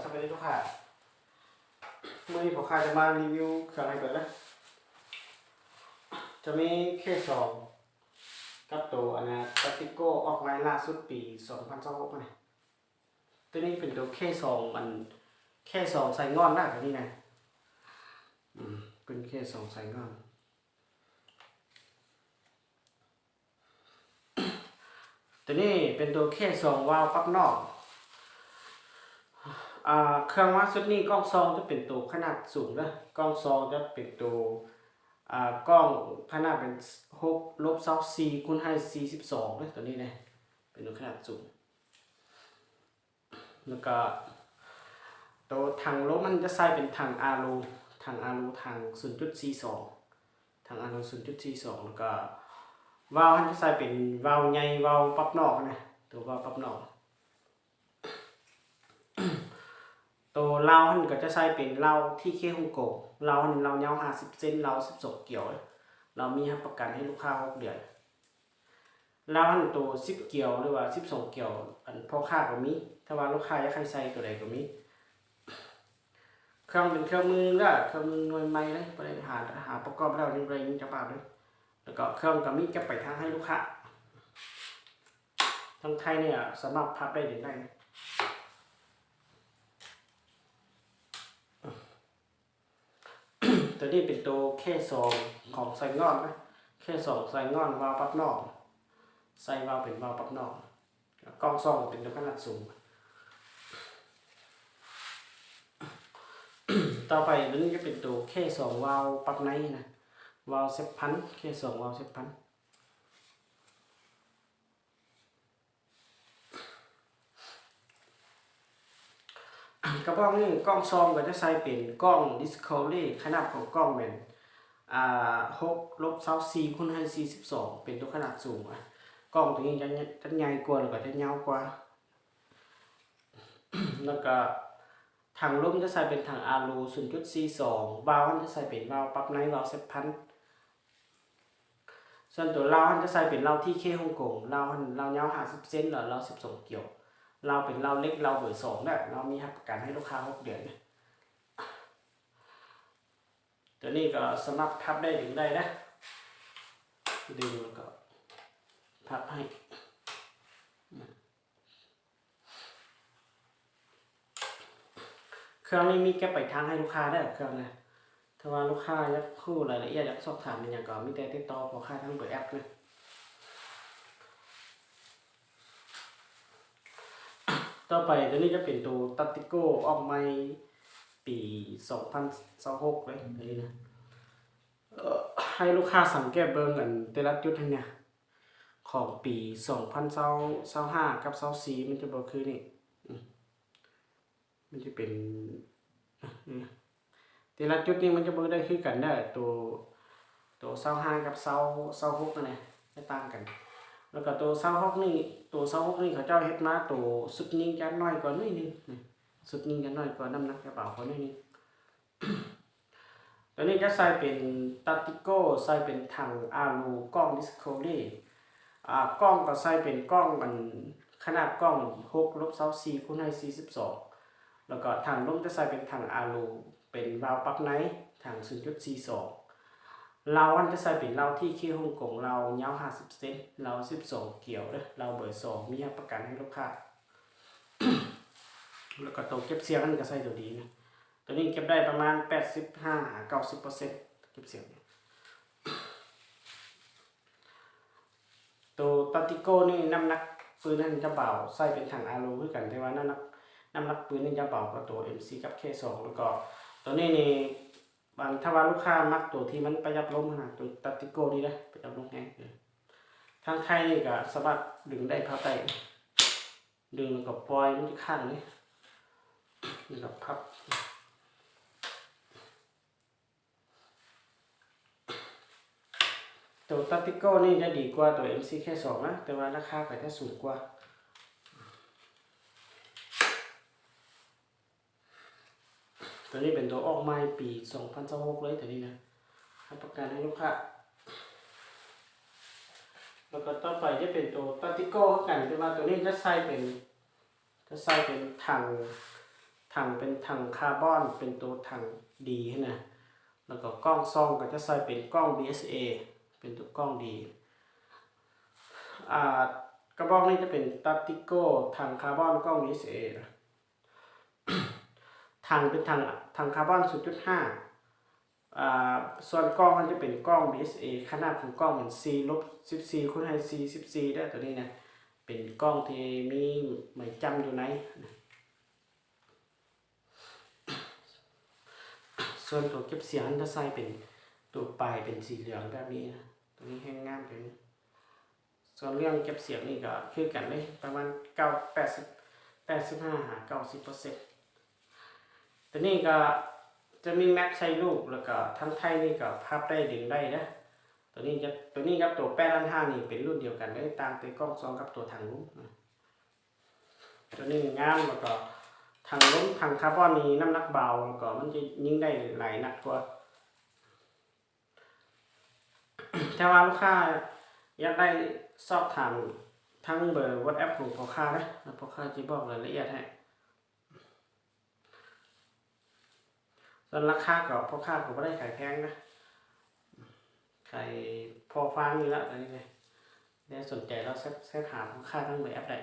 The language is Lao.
ສະບາຍດີລູກຄ້າ ມື້ນີ້ພໍ່ຄ້າຈະມາຣີວິວເຄື່ອງໃຫ້ເບິ່ງນະ ຈະມີເຄສອງ ກັບໂຕອັນນະ ຕາຕິໂກ ອອກໃໝ່ລ່າສຸດປີສອງພັນຊາວຫົກນະ ໂຕນີ້ເປັນໂຕເຄສອງ ອັນເຄສອງສາຍງອນນະ ໂຕນີ້ນະ ອືມ ເປັນເຄສອງສາຍງອນ. ໂຕນີ້ເປັນໂຕເຄສອງວາວປັບນອກ ອ່າ ເຄື່ອງມາຊຸດນີ້ ກ້ອງຊອງຈະເປັນໂຕຂະໜາດສູງເດີ ກ້ອງຊອງຈະເປັນໂຕ ອ່າ ກ້ອງຂະໜາດເປັນຫົກລົບຊາວສີ່ຄູນໃຫ້ສີ່ສິບສອງເດີ ໂຕນີ້ເດ້ ເປັນໂຕຂະໜາດສູງ. ແລ້ວກະໂຕຖັງລົມຫັ້ນຈະໃສ່ເປັນຖັງອາໂລ ຖັງອາໂລ ຖັງສູນຈຸດສີ່ສອງ ຖັງອາໂລສູນຈຸດສີ່ສອງ ແລ້ວກະວາວຫັ້ນຈະໃສ່ເປັນວາວໃຫຍ່ ວາວປັບນອກນະ ໂຕວາວປັບນອກ. ໂຕລາວຫັ້ນກະຈະໃສ່ເປັນລາວທີເຄຮົງກົງ ລາວຫັ້ນລາວຍາວຫ້າສິບເຊັນ ລາວສິບສອງກຽວ ລາວມີຮັບປະກັນໃຫ້ລູກຄ້າຫົກເດືອນ. ລາວຫັ້ນໂຕສິບກຽວ ຫຼືວ່າສິບສອງກຽວ ອັນພໍ່ຄ້າກະມີ ຖ້າວ່າລູກຄ້າຢາກໃຫ້ໃສ່ໂຕໃດກະມີ. ເຄື່ອງເປັນເຄື່ອງມືເດີ ເຄື່ອງມືໜ່ວຍໃໝ່ເລີຍ ບໍ່ໄດ້ຫາ ຫາປະກອບແລ້ວຍັງບໍ່ໄດ້ເງິນຈັກບາດເລີຍ. ແລ້ວກະເຄື່ອງກະມີເກັບປາຍທາງໃຫ້ລູກຄ້າ ທາງໄທນີ້ສາມາດພັບໄດ້ ດຶງໄດ້. ໂຕນີ້ເປັນໂຕເຄສອງຂອງສາຍງອນນະ ເຄສອງສາຍງອນ ວາວປັບນອກ ໃສ່ວາວເປັນວາວປັບນອກ ກ້ອງຊອງເປັນໂຕຂະໜາດສູງ. ຕໍ່ໄປໂຕນີ້ຈະເປັນໂຕເຄສອງວາວປັບໃນນະ ວາວເສັບພັນ ເຄສອງວາວເສັບພັນ. ກະບອກນີ້ກ້ອງຊອງກະຈະໃສ່ເປັນກ້ອງດິສຄັລເລ ຂະໜາດຂອງກ້ອງແມ່ນ ອ່າ ຫົກລົບຊາວສີ່ຄູນໃຫ້ສີ່ສິບສອງ ເປັນໂຕຂະໜາດສູງ. ກ້ອງໂຕນີ້ຈະ ຈະໃຫຍ່ກວ່າ ແລ້ວກະຈະຍາວກວ່າ ແລ້ວກະຖັງລົມຈະໃສ່ເປັນຖັງອາໂລສູນຈຸດສີ່ສອງ ວາວຫັ້ນຈະໃສ່ເປັນວາວປັບໃນ ວາວເສັບພັນ. ສ່ວນໂຕລາວຫັ້ນຈະໃສ່ເປັນລາວທີເຄຮົງກົງ ລາວຫັ້ນລາວຍາວຫ້າສິບເຊັນ ແລ້ວລາວສິບສອງກຽວ ລາວເປັນລາວເຫຼັກ ລາວເບີສອງເດີ ລາວມີຮັບປະກັນໃຫ້ລູກຄ້າຫົກເດືອນ. ໂຕນີ້ກະສາມາດພັບໄດ້ ດຶງໄດ້ນະ ດຶງແລ້ວກະພັບໃຫ້. ເຄື່ອງນີ້ມີເກັບປາຍທາງໃຫ້ລູກຄ້າເດີ ເຄື່ອງນະ ຖ້າວ່າລູກຄ້າຢາກຮູ້ລາຍລະອຽດ ຢາກສອບຖາມອີ່ຫຍັງ ກະມີແຕ່ຕິດຕໍ່ພໍ່ຄ້າທາງເບີແອັບນະ. ຕໍ່ໄປໂຕນີ້ຈະເປັນໂຕຕາຕິໂກ ອອກໃໝ່ປີສອງພັນຊາວຫົກເລີຍ ໂຕນີ້ນະ. ໃຫ້ລູກຄ້າສັງເກດເບິ່ງອັນແຕ່ລະຈຸດຫັ້ນນະ ຂອງປີສອງພັນຊາວຫ້າກັບຊາວສີ່ ມັນຈະບໍ່ຄືນີ້ ອືມ ມັນຈະເປັນ ອາ ແຕ່ລະຈຸດນີ້ມັນຈະບໍ່ໄດ້ຄືກັນເດີ ໂຕ ໂຕຊາວຫ້າກັບຊາວ ຊາວຫົກຫັ້ນນະ ຈະຕ່າງກັນ. ແລ້ວກະໂຕຊາວຫົກນີ້ ໂຕຊາວຫົກນີ້ເຂົາເຈົ້າເຮັດມາໂຕຊຸດຍິງຈະໜ້ອຍກວ່າໜ້ອຍໜຶ່ງ ຊຸດຍິງຈະໜ້ອຍກວ່າ ນ້ຳໜັກຈະເບົາກວ່າໜ້ອຍໜຶ່ງ. ໂຕນີ້ຈະໃສ່ເປັນຕາຕິໂກ ໃສ່ເປັນຖັງອາໂລ ກ້ອງດິສຄັລເລ ອາ ກ້ອງກະໃສ່ເປັນກ້ອງອັນຂະໜາດກ້ອງຫົກລົບຊາວສີ່ຄູນໃຫ້ສີ່ສິບສອງ ແລ້ວກະຖັງລົມຈະໃສ່ເປັນຖັງອາໂລ ເປັນວາວປັບໃນ ຖັງສູນຈຸດສີ່ສອງ ລາວຫັ້ນຈະໃສ່ເປັນລາວທີເຄຮົງກົງ ລາວຍາວຫ້າສິບເຊັນ ລາວສິບສອງກຽວເດີ ລາວເບີສອງ ມີຮັບປະກັນໃຫ້ລູກຄ້າ. ແລ້ວກະໂຕເກັບສຽງຫັ້ນກະໃສ່ໂຕດີນະ ໂຕນີ້ເກັບໄດ້ປະມານແປດສິບຫ້າຫາເກົ້າສິບເປີເຊັນ ເກັບສຽງ. ໂຕຕາຕິໂກນີ້ນ້ຳໜັກປືນຫັ້ນຈະເບົາ ໃສ່ເປັນຖັງອາໂລຄືກັນ ແຕ່ວ່ານ້ຳໜັກ ນ້ຳໜັກປືນນີ້ຈະເບົາກວ່າໂຕເອັມຊີກັບເຄສອງ ແລ້ວກໍໂຕນີ້ນີ້ ບາງ ຖ້າວ່າລູກຄ້າມັກໂຕທີ່ມັນປະຢັດລົມຫັ້ນນະ ໂຕຕາຕິໂກນີ້ເດ້ ປະຢັດລົມແຮງ. ທາງໄທນີ້ກະສາມາດດຶງໄດ້ພາກໃຕ້ ດຶງແລ້ວກໍປ່ອຍ ມັນຈະຄ້າງເດ້ ແລ້ວກໍພັບ. ໂຕຕາຕິໂກນີ້ຈະດີກວ່າໂຕເອັມຊີເຄສອງນະ ແຕ່ວ່າລາຄາກະຈະສູງກວ່າ. ໂຕນີ້ເປັນໂຕອອກໃໝ່ປີສອງພັນຊາວຫົກເລີຍ ໂຕນີ້ນະ ຮັບປະກັນໃຫ້ລູກຄ້າ. ແລ້ວກໍຕໍ່ໄປຈະເປັນໂຕຕາຕິໂກຄືກັນ ແຕ່ວ່າໂຕນີ້ຈະໃສ່ເປັນ ຈະໃສ່ເປັນຖັງ ຖັງເປັນຖັງຄາບອນ ເປັນໂຕຖັງດີຫັ້ນນະ ແລ້ວກໍກ້ອງສ່ອງກໍຈະໃສ່ເປັນກ້ອງ ບີເອສເອ ເປັນໂຕກ້ອງດີ. ອ່າ ກະບອກນີ້ຈະເປັນຕັດຕິໂກ້ ຖັງຄາບອນ ກ້ອງ ບີເອສເອ ນະ. ຖັງເປັນຖັງ ຖັງຄາບອນ ສູນຈຸດຫ້າ ອ່າ ສ່ວນກ້ອງມັນຈະເປັນກ້ອງ ບີເອສເອ ຂະໜາດຂອງກ້ອງເປັນ ສີ່ລົບສິບສີ່ ຄູນໃຫ້ ສີ່ສິບສີ່ ເດີ ໂຕນີ້ນະ ເປັນກ້ອງທີ່ມີໄມ້ຈ້ຳຢູ່ໃນ. ສ່ວນໂຕເກັບສຽງຈະໃສ່ເປັນໂຕປາຍເປັນສີເຫຼືອງແບບນີ້ນະ ໂຕນີ້ແຮງງາມເລີຍ. ສ່ວນເລື່ອງເກັບສຽງນີ້ກໍຄືກັນເລີຍ ປະມານເກົ້າ ແປດສິບ ແປດສິບຫ້າຫາເກົ້າສິບເປີເຊັນ. ໂຕນີ້ກໍຈະມີແມັກໃສ່ລູກ ແລ້ວກໍທາງທ້າຍນີ້ກໍພັບໄດ້ດຶງໄດ້ເດີ. ໂຕນີ້ຈະ ໂຕນີ້ກັບໂຕແປດລ້ານຫ້ານີ້ເປັນລຸ້ນດຽວກັນເລີຍ ຕ່າງແຕ່ກ້ອງສ່ອງກັບໂຕຖັງລົມ. ໂຕນີ້ງາມ ແລ້ວກໍຖັງລົມ ຖັງຄາບອນນີ້ນ້ຳໜັກເບົາ ແລ້ວກໍມັນຈະຍິງໄດ້ຫຼາຍນັດກວ່າ. ຖ້າວ່າລູກຄ້າຢາກໄດ້ ສອບຖາມທາງເບີ WhatsApp ຂອງພໍ່ຄ້າເດີ ແລ້ວພໍ່ຄ້າຈະບອກລາຍລະອຽດໃຫ້. ສ່ວນລາຄາກໍ ພໍ່ຄ້າກໍບໍ່ໄດ້ຂາຍແພງນະ ຂາຍພໍຟັງນີ້ລະ ອັນນີ້ນະ. ແລ້ວສົນໃຈລະ ແຊັດ ແຊັດຫາພໍ່ຄ້າທາງເບີ WhatsApp ໄດ້.